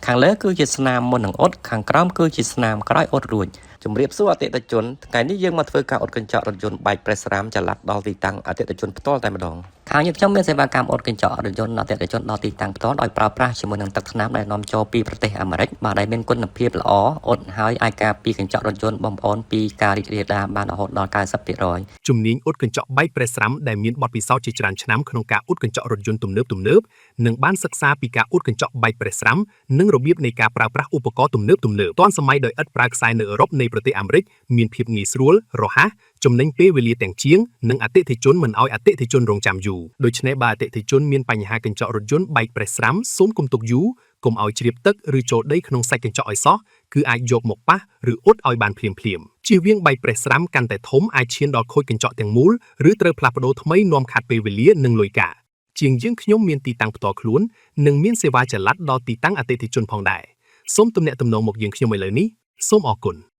ខាងលើគឺជាស្នាមមុននឹងអ៊ុតខាងក្រោមគឺជាស្នាមក្រោយអ៊ុតរួចជំរាបសួរអតិថិជនថ្ងៃនេះយើងមកធ្វើការអ៊ុតកញ្ចក់រថយន្តបែកប្រេះស្រាមចល័តដល់ទីតាំងអតិថិជនផ្ទាល់តែម្ដងខាងយើងខ្ញុំមានសេវាកម្មអ៊ុតកញ្ចក់រថយន្តអតិថិជនដល់ទីតាំងផ្ទាល់ដោយប្រើប្រាស់ជាមួយនឹងទឹកថ្នាំដែលនាំចូលពីប្រទេសអាមេរិកបាទដែលមានគុណភាពល្អអ៊ុតហើយអាចការពារកញ្ចក់រថយន្តបងប្អូនពីការរីករាលដាលបានរហូតដល់90%។ ជំនាញអ៊ុតកញ្ចក់បែកប្រេះស្រាំដែលមានបទពិសោធន៍ជាច្រើនឆ្នាំក្នុងការអ៊ុតកញ្ចក់រថយន្តទំនើបៗនិងបានសិក្សាពីការអ៊ុតកញ្ចក់បែកប្រេះស្រាំនិងរបៀបនៃការប្រើប្រាស់ឧបករណ៍ទំនើបៗទាន់សម័យដោយឥតប្រើខ្សែនៅអឺរ៉ុបនៃប្រទេសអាមេរិកមានភាពងាយស្រួលរហ័សចំណេញពេលវេលាទាំងជាងនិងអតិថិជនមិនឲ្យអតិថិជនរងចាំយូរដូច្នេះបើអតិថិជនមានបញ្ហាកញ្ចក់រថយន្តបែកប្រេះស្រាំសូមកុំទុកយូរកុំឲ្យជ្រាបទឹកឬចូលដីក្នុងសាច់កញ្ចក់ឲ្យសោះគឺអាចយកមកប៉ះឬអ៊ុតឲ្យបានភ្លាមៗជៀសវាងបែកប្រេះស្រាំកាន់តែធំអាចឈានដល់ខូចកញ្ចក់ទាំងមូលឬត្រូវផ្លាស់ប្ដូរថ្មីនាំខាត់ពេលវេលានិងលុយកាក់ជាងយើងខ្ញុំមានទីតាំងផ្ទាល់ខ្លួននិងមានសេវាចល័តដល់ទីតាំងអតិថិជនផងដែរសូមទំនាក់ទំនងមកយើងខ្ញុំឥឡូវនេះសូមអរគុណ។